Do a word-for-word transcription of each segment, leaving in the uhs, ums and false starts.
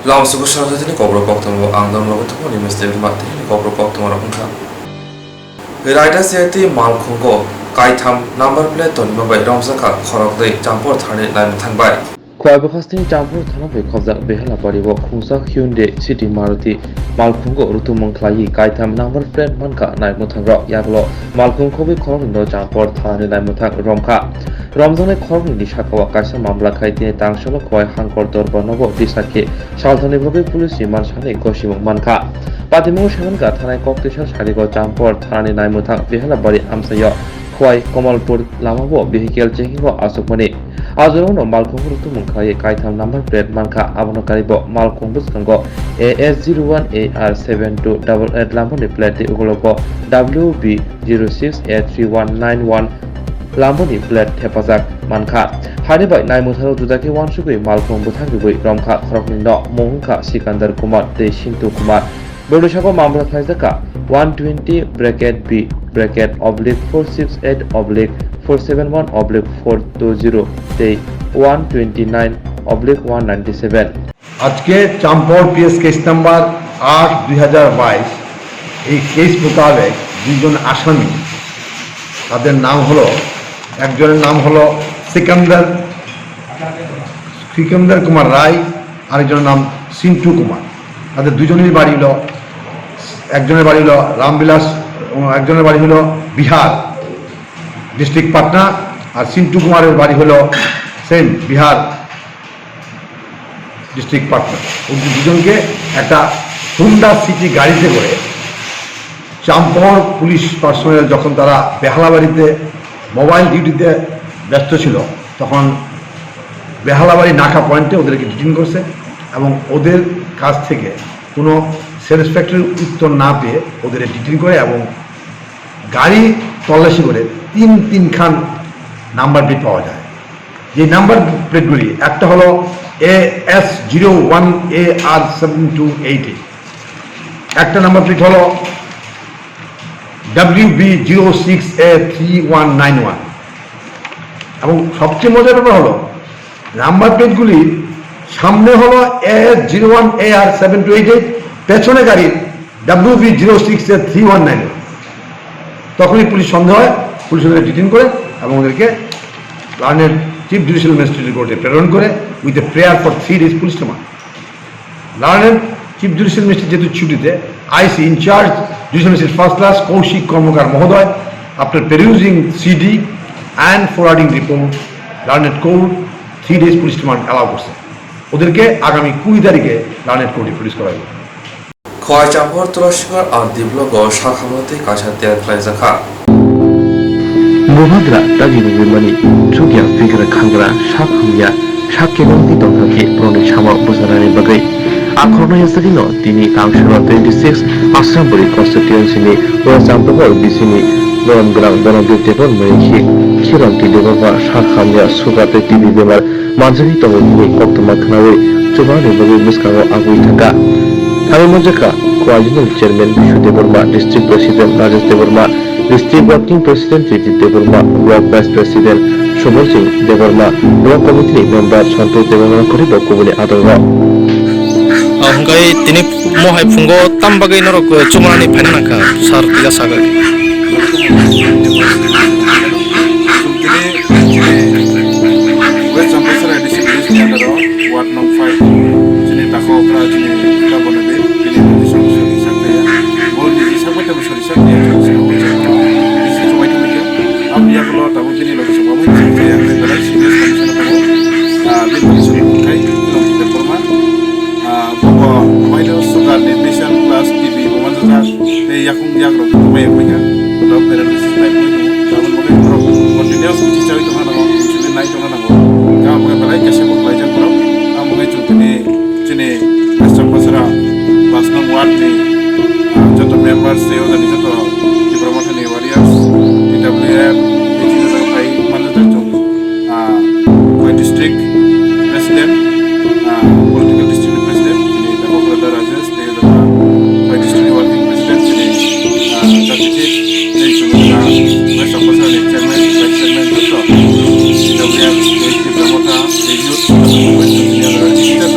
Lamsuku sarjani kokrok koktwma ang dam logo tongmani mistake mati kokrok koktwma rok wngkha. Raida C I T malkhungo kaitham number plate tonima bai romjakha khoroknwi Champor thani naimwthang bai. Khowai bwkhasni Champor thana bai khobjak Behalabari o khungsa Hyundai City Maruti malkhungo rutumung khlaiwi kaitham number plate mankha naimwthang rok yagulo malkhung khobwi khoroknwi no Champor thanani naimwthang romkha. Romjaknai khoroknwi ni sakao kaisa mamla khai tini tangsholo Khowai Hangkor Dorbar nogo disa khe salthani bagwi police ni mansani gosimung mankha. Patimungo semankha thanai koktwisa sarigo Champor thanani naimwthang Behalabari amchaio Khowai Kamalpur lamao vehicle checking o achukmani. Ajorokno malkhung rutumung khlaiwi kaitham number plate mankha, abono karibo malkhung bwskango A S zero one A R seven two double eight lamani plate tei ugulogo W B zero six A three one nine one lamani plate thepajak mankha. Haini bai naimwthang rok juda khe uansugwi malkhung bwthang rwui romkha khoroknwi no mung wngkha Sikandar Kumar tei Sintu Kumar. Bordo saka mamla khlaijak kha one twenty bracket B bracket oblique four six eight oblique four seven one oblique four two zero tei one twenty nine oblique one ninety seven. আজকে চাম্পর PS case number আট দুই হাজার বাইশ, এই কেস মোতাবেক দুইজন আসামি, তাদের নাম হলো, একজনের নাম হলো সিকান্দার, সিকান্দার কুমার রায়, আরেকজনের নাম সিন্টু কুমার। তাদের দুজনের বাড়ি হলো, একজনের বাড়ি হলো রামবিলাস, এবং একজনের বাড়ি হলো বিহার, ডিস্ট্রিক্ট পাটনা, আর সিন্টু কুমারের বাড়ি হলো সেম বিহার, ডিস্ট্রিক্ট পাটনা। ওই দুজনকে একটা হুন্ডা সিটি গাড়িতে করে চাম্পর পুলিশ পার্সোনেল যখন তারা বেহালাবাড়িতে মোবাইল ডিউটিতে ব্যস্ত ছিল, তখন বেহালাবাড়ি নাকা পয়েন্টে ওদেরকে ডিটেইন করছে এবং ওদের কাছ থেকে কোনো স্যাটিসফ্যাক্টরি উত্তর না পেয়ে ওদের ডিটেইন করে এবং গাড়ি তল্লাশি করে তিন তিনখান নাম্বার প্লেট পাওয়া যায়। যে নাম্বার প্লেটগুলি, একটা হলো A S zero one A R seven two eight eight, একটা নাম্বার প্লেট হলো W B zero six A three one nine one. এবং সবচেয়ে মজার ব্যাপার হলো, নাম্বার প্লেটগুলির সামনে হলো A S zero one A R seven two eight eight, পেছনে গাড়ির W B zero six A three one nine one. তখনই পুলিশ সন্দেহ হয়, পুলিশ ওদেরকে ডিটেইন করে এবং ওদেরকে লার্নেড চিফ জুডিশিয়াল ম্যাজিস্ট্রেটের কোর্টে প্রেরণ করে with a prayer for three days police remand. Learned chief judicial magistrate যেহেতু ছুটিতে, IC in charge judicial magistrate first class Kaushik Karmakar মহোদয়, after perusing CD and forwarding report, learned court three days police remand allow করছে। ওদেরকে আগামী কুড়ি তারিখে লার্নেড কোর্টে প্রডিউস করা হবে। Khowai Champor Tulasibar R D block o sakhamno tei kaisa tel khlaijakha. Bubagra dagi rwgwimani chukya pigra khangra sak hamya sak kebengtwi tongthokhe borokni samo bwcharnani bagwi. A khoroknwi yachagwino tini Kangsura twenty six Asrambori constituency ni Rocham Pohor B C ni borom gwnang Bonobir Debbarma khe Khironti Debbarma sak hamya sugar tei T B bemar manjagwi tongo hwnwi koktwma khnaui chubanani bagwi bwskango agwi thangkha. Thangwi manjakha Khowai Zonal Chairman Bishu Debbarma, District President Rajesh Debbarma, District Working President Rijit Debbarma, Block Vice President Subol Singh Debbarma, Block Committee ni Member Santosh Debbarma khoribo kubuni adongrok. Ah, hwnkhe tini mohai phungo tam bagwi norok, eh, chumanani phaina nangkha, sir, tila sagwi. Chini West Champhai Sara A D C village ni under o ward nong five, chini Dakha Okra, chini Dakha Bonobir, bini logi song song isak taya. Bo niji sak bai tabo sori sak taya, chini song song isak taya. Bisi chumai thumai ya. Am ya kulo tabo bini logi song bai isak taya. Ang belai serious condition tabo. Ah, bini logi song bai kai, logi de korma. Ah, bo bo mobile sugar ni patient plus T B bo manjak. Tei yakung yakrok tongmai ya khaikha, borok paralysis type wngwi tongo. Tabuk bagwi borok continuous bisi chawi tongna nango, insulin nai tongna nango. Tamo khe belai kaisa bo khlaijak borok. Tamo khe chwng tini chini West Champachara pas nong ward ni, ah, joto members tei ojani joto Tipra Mothani warriors, T W F, tei chini joto phai manjak chwng. Ah, Khowai district president, ah, political district president, chini Debbarma Rajesh, tei Khowai district working president, chini, ah, Jati Chief, tei chini, ah, West Champachara ni chairman, vice chairman, joto, T W F, tei Tipra Motha, tei youth, tei chini, ah, tei chini, ah,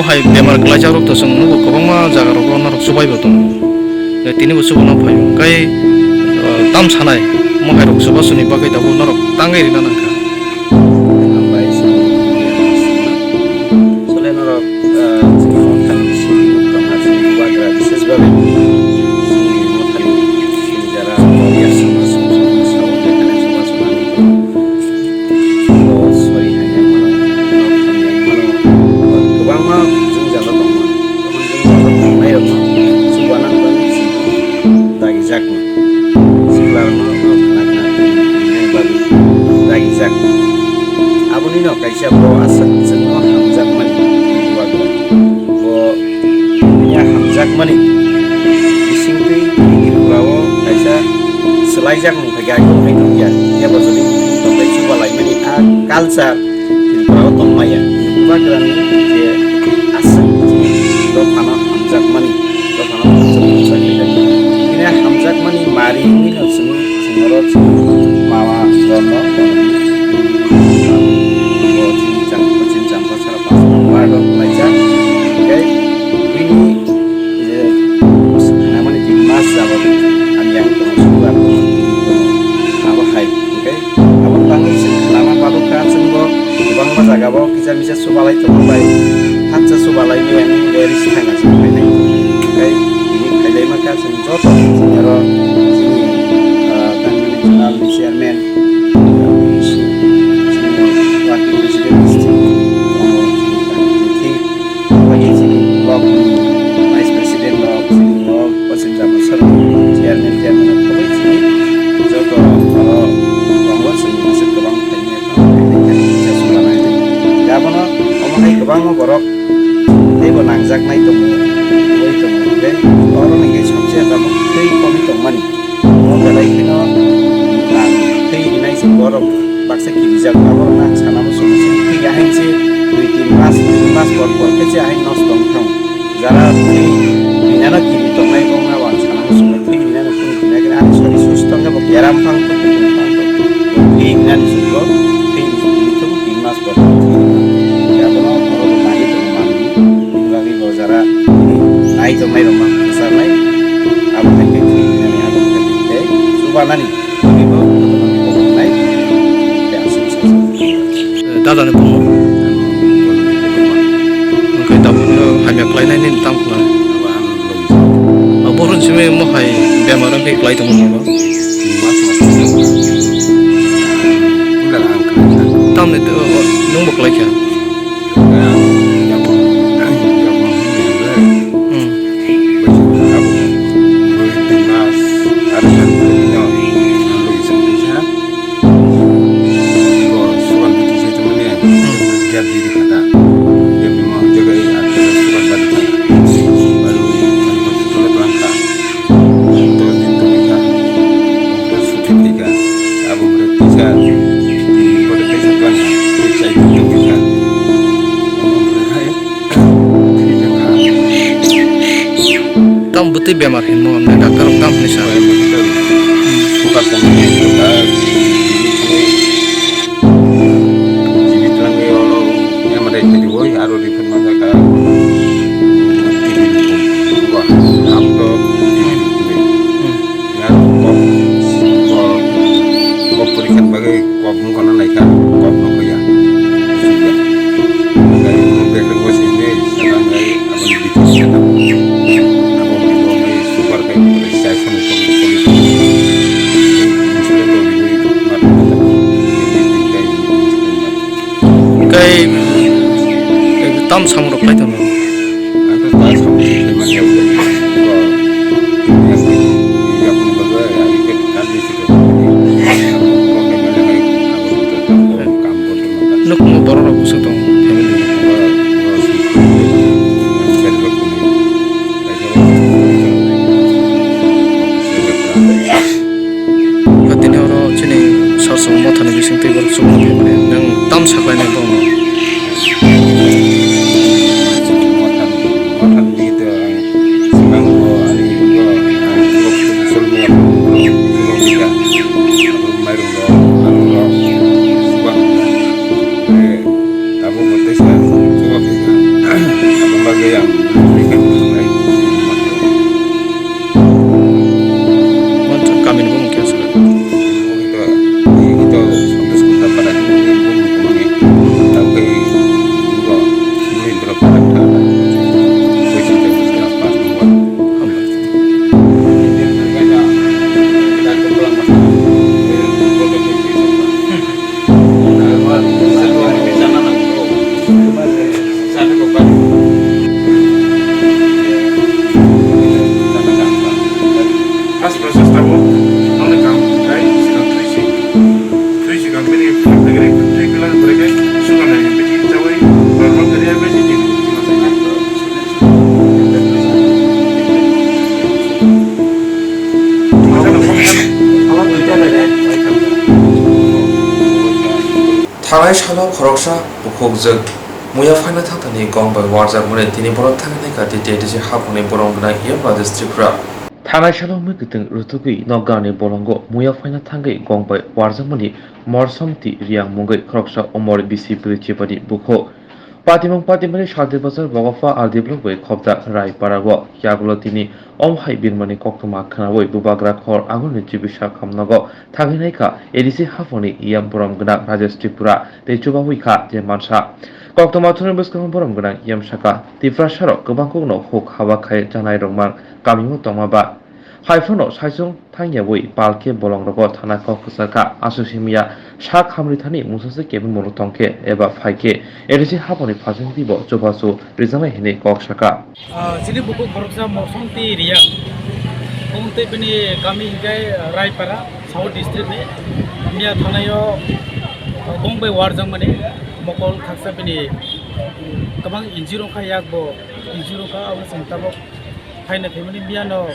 Hai bemar kwlaijak rok to chwng nugo, kwbangma jaga rogo norok chubai bo tongo. Tei tini bo chubo no phai hwnkhe, ah, tam sanai mohai rok chubachu ni bagwi tabuk norok tangwi rina nangkha. Hambai chini chole norok, ah, chini mothani simi tongkha chini bubagra bises bagwi chini mothani simi jara warrior songma songma sao jekhane chubachu nangwi tongo. Bo sori hai yang mano, nok ham yang mano, kwbangma jwngjalo tongma. Tongma jwngjalo tongnairokno chubanani bagwi chwng dagijakma. Siklarokno nok khna khna tongna bagwi dagijakma. Abonino kaisa bo aswk chwngno hamjakmani bubagra. Bo Bini a hamjakmani bisingtwi Tripura o kaisa swlaijak mung khaikhe, akhung hai nukya. Phiya bo jodi tongthai chubalaimani a culture Tripura o tongmaya. Bubagrani je aswk chini dophano hamjakmani, dophano hamjakmani. Bini a hamjakmani mari wngwi no chwng Chwng oro chini mama rokno bo chini chang-, chini changpa sara pas number rok khlaijak. Tei bini je namani tin mas jagao ang yang tongo, sugar tongo, tini tongo. Abo hai, hwnkhe aboni bagwi chwng khlama palukha, chwngbo kwbangma jagao kisa misa subalai tongmani bai, hakcha subalai maya wngwi bai risi thangna chwng phainai. Tei tini phailai mankha chwng joto chini oro chini, ah, Tamil Nadu Regional ni chairman, chini working president, chini tongo, chini Tamil Nadu. Abo hai chini block ni vice president rok, chini o Paschim Jambusar chairman, chairman rok kwbui chini joto oro tongo, chini aswk kwbang phaini. Abono omo hai kwbangma borok teibo nangjaknai tongo, tei tongo, tei oro hwnkhe somse tabuk tei komwi tongmani. Omo belai kheno nang tei rinai se borok baksa kirijak, abo nang sanabo somse tei ahai se dui tin mas, tin mas por por khe se ahai nosto wng thang. Jara thwi rinano kiri tongnai bongno ang sana muchungo, thwi rinano kunu kina khe ani sori susto wngkhe bo keram phang tok, bukung phang tok. Thwi rinani jugo thwi rinani thwi tin mas bo thwi rinani. Abono oro bo nai tongo manwi. Bini bagwi bo jara nai tongnai rok ma kwcharnai. Abo hai khe thwi rinani abo khe tei chubanani. Dada ni bumo. Hwnkhe tabuk no hamya khlainai nini tamo khlai. Abo run simi mohai bemar wngkhe khlai tongmo nogo. Tamni nwng bo khlai kha. Hmm. Tam bwtwi bemar hinmo, amne doctor rok tam hinwi sa. Sugar tongwi tongwi tongwi. T V twlangwi oro M R I khaidi oi, aro refer manjak kha. T V rok bo ham to T V rok twi. Hmm. Yang kok, kok, kok porikhani bagwi kok wngkha na naikha, kok no hoya. Hwnkhai omo bag rok bo simi, saka hwnkhai aboni bithi se tamo. Abo bithi bo hwnkhai super khai bo chai soni soni soni. Insulin rok riwi ma tongkha. Hwnkhai tam samung rok khai tongo. Ang khe ta samung khe manya ui. Bo yang yapni bagwi ang khe kami se khe manya. Bo khe manya hai abo khe kam bo, kam bo tongma. Nukung borok rok bwswk tong family. Bo, bo, bo, Tini oro chini sor song mothani bising twi borok chukno phaimani nwng tam saklainai borokno. Tabuk bo teisa chuba phaikha. Abo Thanai salo khoroksa bukhukjwk muya phaina thangthani gong bai warjakmani tini borok thangwi naikha tei A D C haphangni borom gwnang E M Rajesh Tripura. Thanai salo mui kwthwng rwtugwi nokgarni bolongo muya phaina thangwi gong bai warjakmani Morsomti Riyang mungwi khoroksa umor bisi bwrwi chibani bukhuk. Patimung patimani Shanti Bazar Bogopha R D block bai khopda Raipara o yagulo tini om hai birmani koktwma khwnawi bubagra khor agulni chibisa khamnogo thangwi naikha A D C haphangni E M borom gwnang Rajesh Tripura tei chubawi kha je mansa. Koktwma thani bwskango borom gwnang E M saka Tiprasarok kwbangkukno huk haba khai chanai rwngmang kamio tongma ba. Haiphano saichung thangyawi pal khe bolongrogo thana kok kwchar kha. Aswk simiya sak hamrithani mungsa se kebengmoro tong khe eba phai khe A D C haphangni phaisingtwi bo chubachu rijaknai hinwi kok sakha. Ah, chini bukhuk boroksa Morsomti Riyang. Omo tei bini kami hinkhe Raipara, South District ni. Miya thanaio, ah, gong bai warjakmani mokol khaksa bini, mm, kwbang injury wngkha, yak bo injury wngkha, abo chwng tabuk phaina phaimani miyano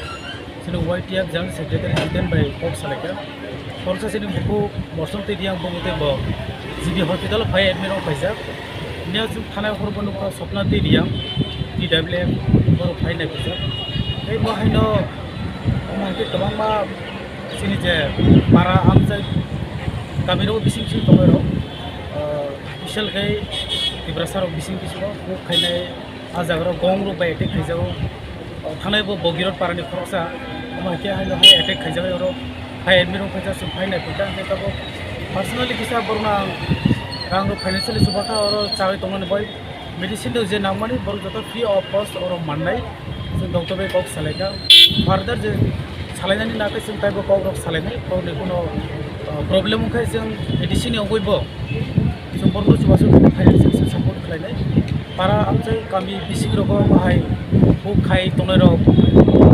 chini Y T F General Secretary Jiten bai kok salaikha. Khoroksa chini bukhuk Morsomti Riyang bo tei bo G B hospital o phai admit rok paijak. Miya chwng thanai hor bo nukha Sopna tei Riyang T W F borok phai nai paijak. Tei bo haino omo hai khe kwbangma chini je para amchai kami rok bising bising tongwi rok, ah, special khe Tiprasa rok bising bising rok huk khainai. Ah jaga rok gong rok bai attack khaijago. Oh, thanai bo Bogirot parani khoroksa. Omo hai khe haino hai attack khaijago oro. Hai admit rok khaijak chwng phai nai phaikha, hwnkhe tabuk personally kisa borokno ang rang rok financially chubakha, oro chawi tongnani bai medicine rok je nangmani borok joto free of cost oro mannai. Chwng doctor bai kok salaikha. Further je salainani nakhe chwng taibo kok rok salainai, kokni kuno, uh, problem wngkha chwng medicine ni wngwi bo. Chwng borokno chubachu financial support khlainai. Para amchai kami bising rogo bahai huk khai tongnai rok,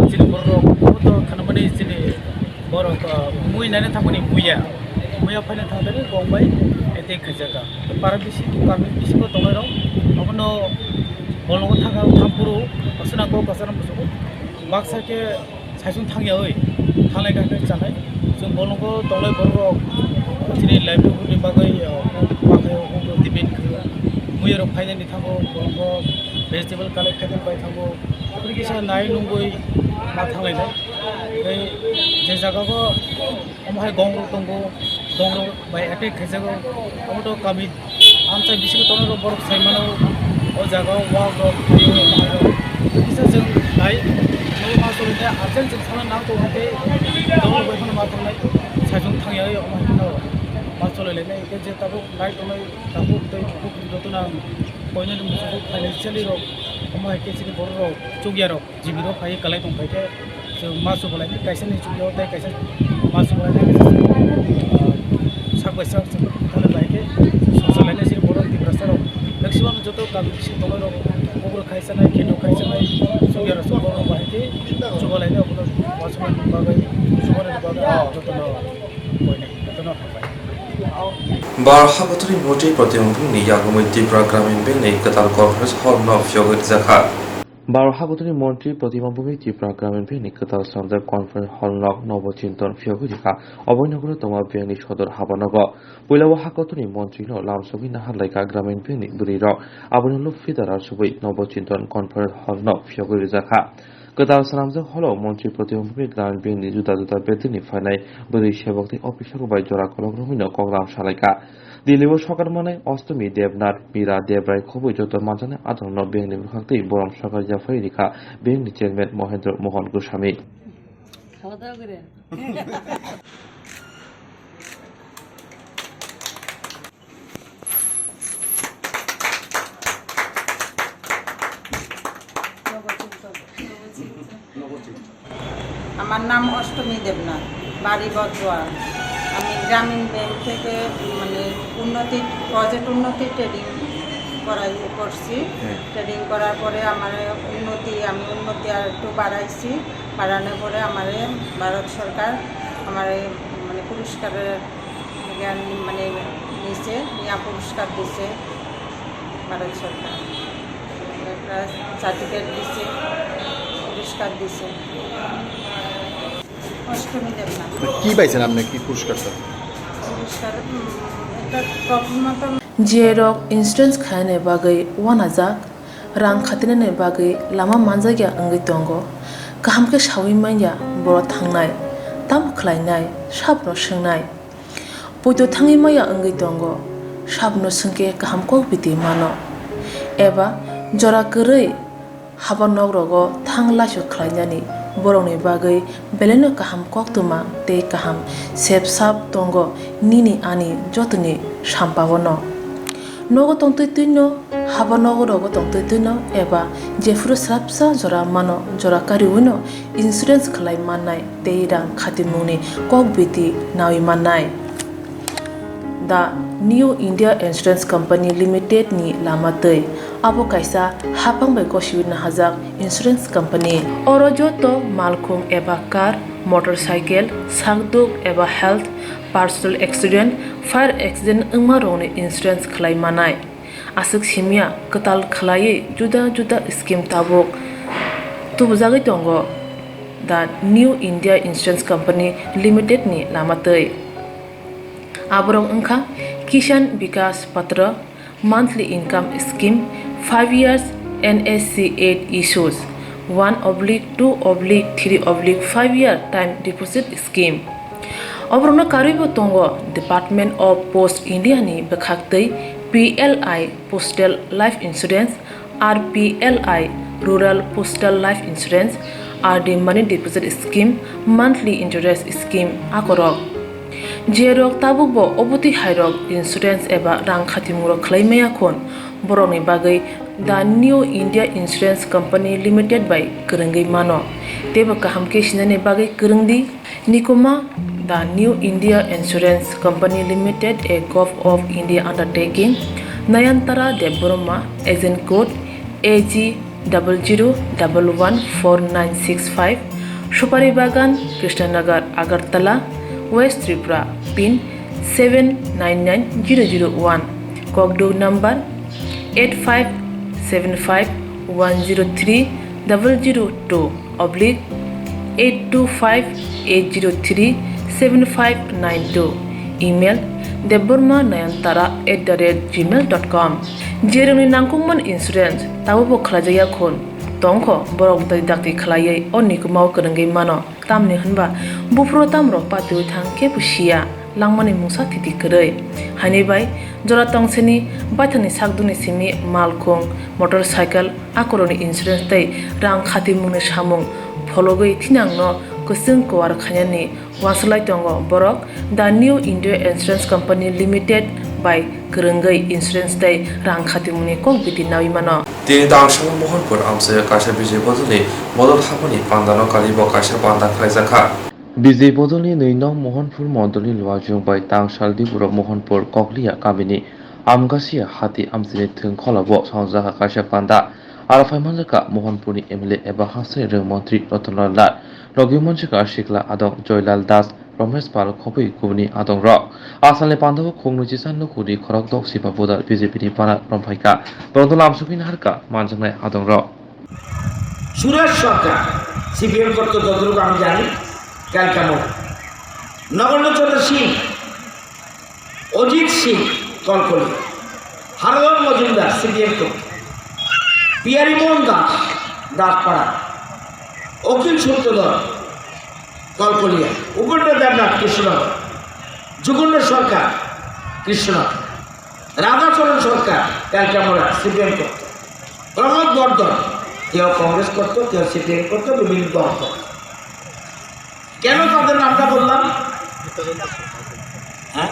chini borok rok, omo to khanamani chini borok, ah, mui naina thangmani muya. Muya phaina thangtani gong bai attack khaijak kha. Para bising kami bisingo tongnai rok, omono bolongo thangkha thampuru, aswk nang kok kwcharo muchungo. Baksa khe saichung thangyawi thanglai kha khe chanai. Chwng bolongo tongnai borok rok chini livelihood ni bagwi, ah, bagwi depend khaio. Muya rok phainani thango bolongo vegetable collect khainani bai thango. Aboni kisa nai nungwi ma thanglainai. Tei je jaga o omo hai gong rok tongo, gong rok bai attack khaijago, omo to kami amchai bisingo tongnai rok borok sai mano, o jaga o wak rok, kisa chwng nai, nai ma choli khe urgent chwng sana nang tongo khe, tongo bai phano ma tongnai, saichung thangya omo hai phano ma choli lainai, hwnkhe je tabuk nai tongnai, tabuk tei bukhuk jotono ang koinani muchungo financially rok, omo hai khe chini borok rok, chukya rok. G B rok phai kwlai tong phai khe chwng ma chubalainai, kaisa ni chukya o tei kaisa ma chubalainai, kaisa, ah, sak bai sak chwng thangna bai khe chwng swngchar lainai chini borok Tiprasa rok maximum joto kami bising tongnai rok bugruk khai chanai, kheto khai chanai, chukya rok chwng borok bai khe chubalainai, obono ma chubani bagwi, chubani bagwi jotono koinai, jotono hambai. Bar habotoni moti Pradyumna Bhumini yagumwi Tripura Gramin Bank ni kwtal conference hall no phiyogwi rijakha. Baro habotoni montri Pradyumna Bhumik Tripura Gramin Bank ni kwtal swnamjak conference hall nok Nobo Chinton phiyogwi rikha. Oboni nogo tongma bank ni sodor habanogo. Puila o hakotoni montri no lamsogwi naharlaikha Gramin Bank ni bwrwi rok. Aboni ulo fidara subwi Nobo Chinton conference hall no phiyogwi rijakha. Kwtal swnamjak hall o montri Pradyumna Bhumik Gramin Bank ni juda juda bedini phainai bwrwi sebok tei officer rok bai jora kolok romwi no kogram salaikha. Delhi o sokar manai Ostomi Debnath, Mira Debrai khobwi joto manjaknai adong no bank ni bwkhak tei borom sokar yaphai rikha bank ni chairman Mohendra Mohan Goswami. Khawa dawa kore. আমার নাম অষ্টমী দেবনাথ, বাড়ি বটদোয়া। আমি গ্রামীণ ব্যাংক থেকে, মানে, উন্নতি, প্রজেক্ট উন্নতি ট্রেডিং করাই, করছি। হুম। ট্রেডিং করার পরে আমার উন্নতি, আমি উন্নতি আর একটু বাড়াইছি। বাড়ানোর পরে আমার ভারত সরকার আমার, মানে, পুরস্কারের জ্ঞান, মানে, নিচে, নিয়া পুরস্কার দিছে ভারত সরকার। একটা সার্টিফিকেট দিছে, পুরস্কার দিছে। অষ্টমী দেবনাথ। কি পাইছেন আপনি, কি পুরস্কারটা? পুরস্কার, উম, Je rok insurance khainani bagwi uanajak, rang khatinani bagwi lama manjakya wngwi tongo, kaham khe saui manya boro thangnai, tamo khlainai, sabono swngnai. Poito thangwi maya wngwi tongo, sabono swngkhe kaham kok biti mano. Eba jora kwrwi haba nok rogo thang laisu khlainani borokni bagwi belaino kaham koktwma tei kaham sep sap tongo nini ani jotoni sampao no. Nogo tongtwi twino, haba nogo rogo tongtwi twino eba jephuru srapsa jora mano jora kariwino insurance khlai mannai tei rang khatimungni kok biti naui mannai. The New India Insurance Company Limited ni lama twi. Abo kaisa hapang bai gosiwi nahajak insurance company. Oro joto malkhung eba car, motorcycle, sakduk eba health, personal accident, fire accident wngma rokni insurance khlai manai. Aswk simya kwtal khlaiwi juda juda scheme tabuk tubujagwi tongo the New India Insurance Company Limited ni lama twi. Aborok wngkha Kisan Vikas Patra, monthly income scheme, five years N S C eight issues, one oblique two oblique three oblique five year time deposit scheme. Oborokno karwibo tongo Department of Post India ni bwkhaktwi P L I Postal Life Insurance, R P L I Rural Postal Life Insurance, R D Money Deposit Scheme, Monthly Interest Scheme akorok. Jerok tabukbo obotwi hairok insurance eba rang khatimungrok khlai maya khun, borokni bagwi The New India Insurance Company Limited bai kwrwngwi mano. Teibo kaham khe sinani bagwi kwrwngdi. Nikuma, The New India Insurance Company Limited, a Govt of India undertaking, Nayantara Debbarma, agent code A G double zero double one four nine six five, Supari Bagan, Krishnanagar, Agartala, West Tripura, pin seven nine nine zero zero one, kokduk number eight five seven five one zero three double zero two oblique eight two five eight zero three seven five nine two, email debbarma nayantara at the rate gmail dot com. Jerokni nangkukmani insurance tabukbo khlaijakya khun tongkho, borok dakti dakti khlaiwi o nikumao kwrwngwi mano. Tamni hwnba buphuru tamrok patiwi thang kebo siya, langmani mungsa thiti kwrwi. Haini bai jora tongsini baithangni sakdukni simi malkhung, motorcycle, akorokni insurance tei rang khatimungni samung phologwi thinangno kwchwng kuar khainani uansuk lai tongo borok. The New India Insurance Company Limited bai kwrwngwi insurance tei rang khatimungni kok biti naui mano. Tini tangsalo Mohanpur amchai kaisa bijai bodolni bodol hapani pandano karibo kaisa panda khlaijakha. Bijai bodolni nwi nong Mohanpur mondolni Luajung bai tangsal Diburo Mohanpur Kokliya kamini Amgasia hati amchaini thwng kholabo songjakha kaisa panda. Aro phai manjakha Mohanpurni M L A eba hasteni rwng montri Ratanlal Nath, logi manjakha sikla adong Joylal Das, Ramesh Pal khobwi kubuni adongrok. Asalni pandao khungni chisa nukuni khorok dok siba budar B J P ni bana romphai kha. Borokno lamsogwi naharkha manjaknai adongrok. Suresh Sarkar CPM করতো যতটুকু আমি জানি, ক্যালকামোড়া। Nagendrachandra Singh, Ajit Singh Kalkali, Hardhar Majumdar CPM করতো, পিয়ারী মোহন দাস দাসপাড়া, অখিল সূত্রধর কলকলিয়া, উপেন্দ্র দেবনাথ কৃষ্ণনগর, যুগেন্দ্র সরকার কৃষ্ণনগর, রাধাচরণ সরকার ক্যালকামোড়া CPM করতো, প্রমোদ বর্ধন কেউ কংগ্রেস করতো, কেউ সিপিএম করতো, বিভিন্ন দল করতো। কেন তাদের নামটা বললাম? হ্যাঁ,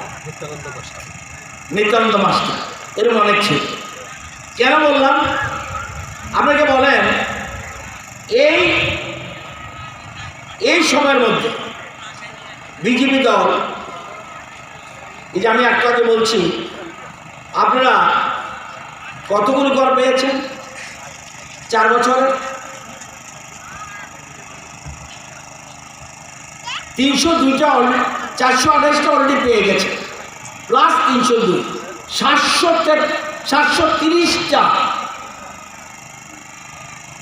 নিত্যানন্দ মাস্টার, এরকম অনেক ছিল। কেন বললাম? আপনাকে বলেন, এই এই সময়ের মধ্যে বিজেপি দল, এই যে আমি একটু আগে বলছি, আপনারা কতগুলো ঘর পেয়েছেন চার বছরে? তিনশো দুইটা already, চারশো আঠাশটা already পেয়ে গেছে, প্লাস তিনশো দুই, সাতশো তের-, সাতশো তিরিশটা।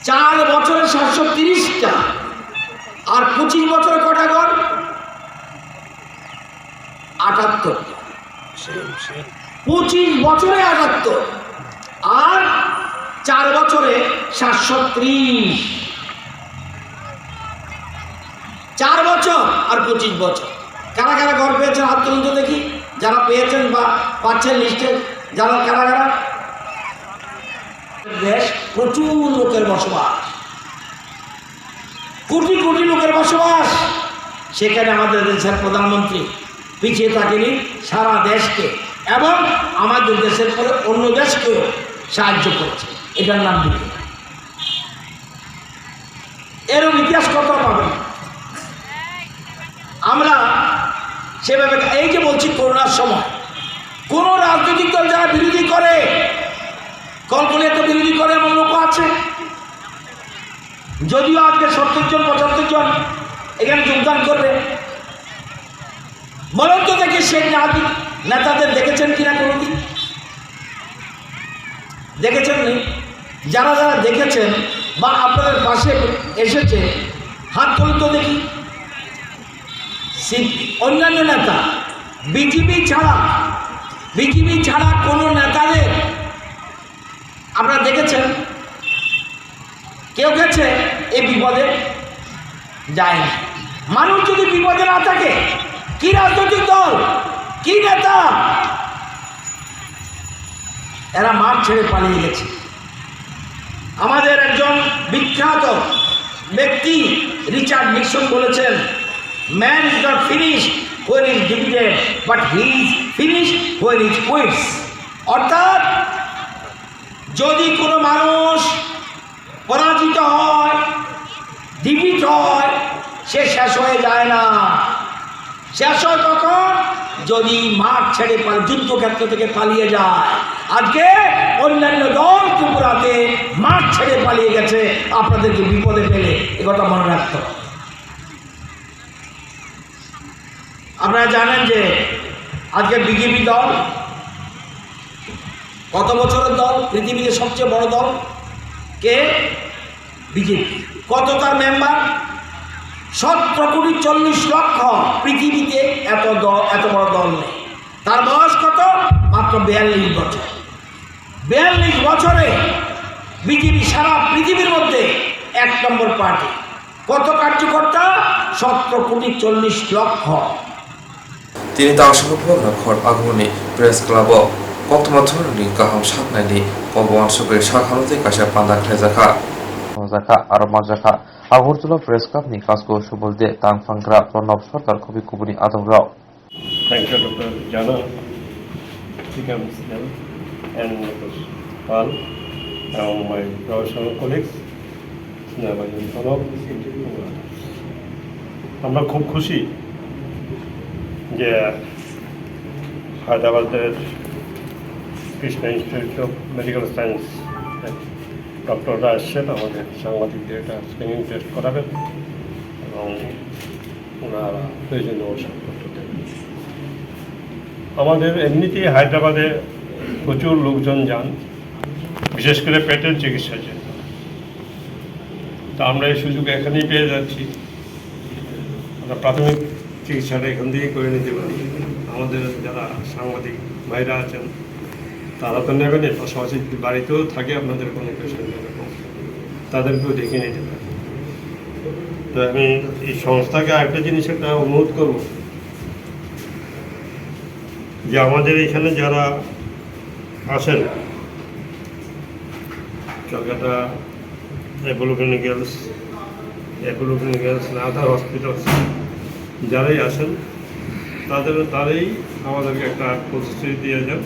চার বছরে সাতশো তিরিশটা, আর পঁচিশ বছরে কটা ঘর? আটাত্তর। পঁচিশ বছরে আটাত্তর, আর চার বছরে সাতশো ত্রিশ। চার বছর আর পঁচিশ বছর। কারা কারা ঘর পেয়েছেন, হাত তুলুন তো দেখি। যারা পেয়েছেন বা পাচ্ছেন, লিস্টে যারা, কারা কারা? দেশ, প্রচুর লোকের বসবাস, কোটি কোটি লোকের বসবাস। সেখানে আমাদের দেশের প্রধানমন্ত্রী পিছিয়ে থাকেনি, সারা দেশকে এবং আমাদের দেশের পরে অন্য দেশকেও সাহায্য করেছে। এটার নাম বিজেপি। এরকম ইতিহাস কত পাবেন? আমরা সেভাবে, এই যে বলছি, করোনার সময় কোনো রাজনৈতিক দল যারা বিরোধী করে, কলকলিয়াতে বিরোধী করে এমন লোক আছে, যদিও আজকে সত্তর জন, পঁচাত্তর জন এখানে যোগদান করবে। বলুন তো দেখি, সেই রাজনৈতিক নেতাদের দেখেছেন কিনা কোনোদিন? দেখেছেন নি? যারা যারা দেখেছেন বা আপনাদের পাশে এসেছে, হাত তুলুন তো দেখি। সি-, অন্যান্য নেতা, বিজেপি ছাড়া, বিজেপি ছাড়া কোনো নেতাদের আপনারা দেখেছেন? কেউ গেছে এই বিপদে? যায়নি। মানুষ যদি বিপদে না থাকে, কি রাজনৈতিক দল, কি নেতা, এরা মাঠ ছেড়ে পালিয়ে গেছে। আমাদের একজন বিখ্যাত ব্যক্তি রিচার্ড নিক্সন বলেছেন, "Man is not finished when he is defeated, but he is finished when he quits।" অর্থাৎ যদি কোনো মানুষ পরাজিত হয়, ডিফিট হয়, সে শেষ হয়ে যায় না। শেষ হয় কখন? যদি মাঠ ছেড়ে পাল-, যুদ্ধক্ষেত্র থেকে পালিয়ে যায়। আজকে অন্যান্য দল ত্রিপুরাতে মাঠ ছেড়ে পালিয়ে গেছে আপনাদেরকে বিপদে ফেলে, এ কথা মনে রাখতে হবে। আপনারা জানেন যে আজকে বিজেপি দল কত বছরের দল, পৃথিবীতে সবচেয়ে বড় দল কে? বিজেপি। কত তার মেম্বার? সতেরো কোটি চল্লিশ লক্ষ। পৃথিবীতে এত দল, এত বড় দল নেই। তার বয়স কত? মাত্র বিয়াল্লিশ বছর। বিয়াল্লিশ বছরে বিজেপি সারা পৃথিবীর মধ্যে এক নম্বর পার্টি। কত কার্যকর্তা? সতেরো কোটি চল্লিশ লক্ষ। Tini tal songkha phunukna khor agumuni press club-o koktwma thwngmungni kaham saknaini kok uansugwi sak hano tei kaisa panda khlaijakha. Hwnjakha aro manjakha Agartala Press Club-ni kasku Subol De, tang phangra Pranab Sarkar, khobi kubuni adongrok. Thank you, Doctor Jana, Srikant Snell, and Doctor Pal, and my professional colleagues. আমরা খুব খুশি যে হায়দ্রাবাদের Krishna institute of medical science ডক্টররা আসছেন আমাদের সাংবাদিকদের একটা স্ক্রিনিং টেস্ট করাবেন এবং ওনারা প্রয়োজনীয় ঔষধপত্র দেবেন। আমাদের এমনিতেই হায়দ্রাবাদে প্রচুর লোকজন যান, বিশেষ করে পেটের চিকিৎসার জন্য। তা আমরা এই সুযোগ এখানেই পেয়ে যাচ্ছি। আমরা প্রাথমিক চিকিৎসাটা এখান থেকেই করে নিতে পারি। আমাদের যারা সাংবাদিক ভাইরা আছেন, তারা তো নেবেন, এর পাশাপাশি যদি বাড়িতেও থাকে আপনাদের কোনো পেশেন্ট এরকম, তাদেরকেও দেখিয়ে নিতে পারি। তো আমি এই সংস্থাকে আরেকটা জিনিস একটা অনুরোধ করব যে আমাদের এখানে যারা আসেন, ক্যালকাটা অ্যাপোলো ক্লিনিক্যালস, অ্যাপোলো ক্লিনিক্যালস, আদার হসপিটালস, যারাই আসেন, তাদের, তারাই আমাদেরকে একটা প্রতিশ্রুতি দিয়ে যান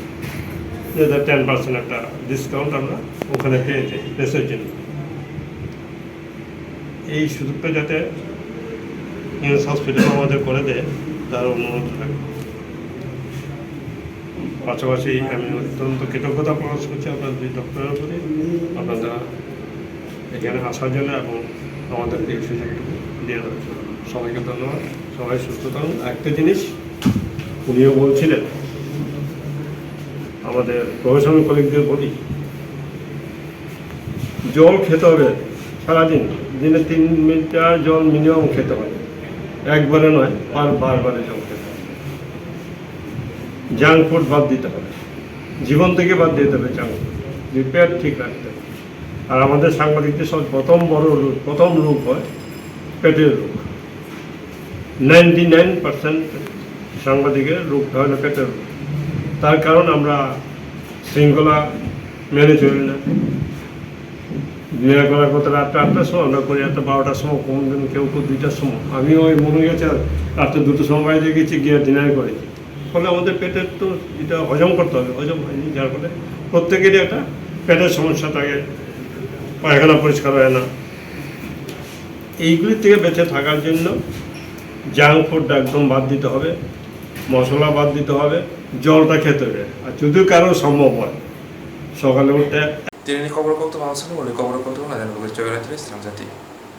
যে টেন পার্সেন্ট একটা ডিসকাউন্ট আমরা ওখানে পেয়ে যাই টেস্টের জন্য। এই সুযোগটা যাতে নিউজ হসপিটাল আমাদের করে দেয়, তার অনুরোধ থাকবে। পাশাপাশি আমি অত্যন্ত কৃতজ্ঞতা প্রকাশ করছি আপনাদের এই দপ্তরের প্রতি, আপনারা এখানে আসার জন্য এবং আমাদেরকে এই সুযোগটুকু দিয়ে দেওয়ার জন্য। সবাইকে ধন্যবাদ, সবাই সুস্থ থাকুন। একটা জিনিস উনিও বলছিলেন, আমাদের প্রফেশনাল কলিগদের বলি, জল খেতে হবে সারাদিন, দিনে তিন লিটার জল মিনিমাম খেতে হবে, একবারে নয়, বার বারবারে জল খেতে হবে। জাঙ্ক ফুড বাদ দিতে হবে, জীবন থেকে বাদ দিতে হবে জাঙ্ক ফুড, যে পেট ঠিক রাখতে হবে। আর আমাদের সাংবাদিকদের সব প্রথম বড় রোগ, প্রথম রোগ হয় পেটের রোগ। নাইনটি নাইন পার্সেন্ট সাংবাদিকের রোগটা হলো পেটের রোগ। তার কারণ আমরা শৃঙ্খলা মেনে চলি না। ডিনার করার কথা রাত্রে আটটার সময় আমরা করি, রাত্রে বারোটার সময়, কোন দিন কেউ কেউ দুইটার সময়। আমি ওই মনে গেছে রাত্রে দুটোর সময় বাইরে গেছি, গিয়ে ডিনার করেছি। ফলে আমাদের পেটের তো এটা হজম করতে হবে, হজম হয়নি, যার ফলে প্রত্যেকেরই একটা পেটের সমস্যা থাকে, পায়খানা পরিষ্কার হয় না। এইগুলি থেকে বেঁচে থাকার জন্য জাঙ্ক ফুডটা একদম বাদ দিতে হবে, মশলা বাদ দিতে হবে, জলটা খেতে হবে। আর যদি কারো সম্ভব হয়, সকালে উঠে Tini ni khobor koktwma ang swngo, ni khobor koktwma nai nai bagwi Joynath Islam jati.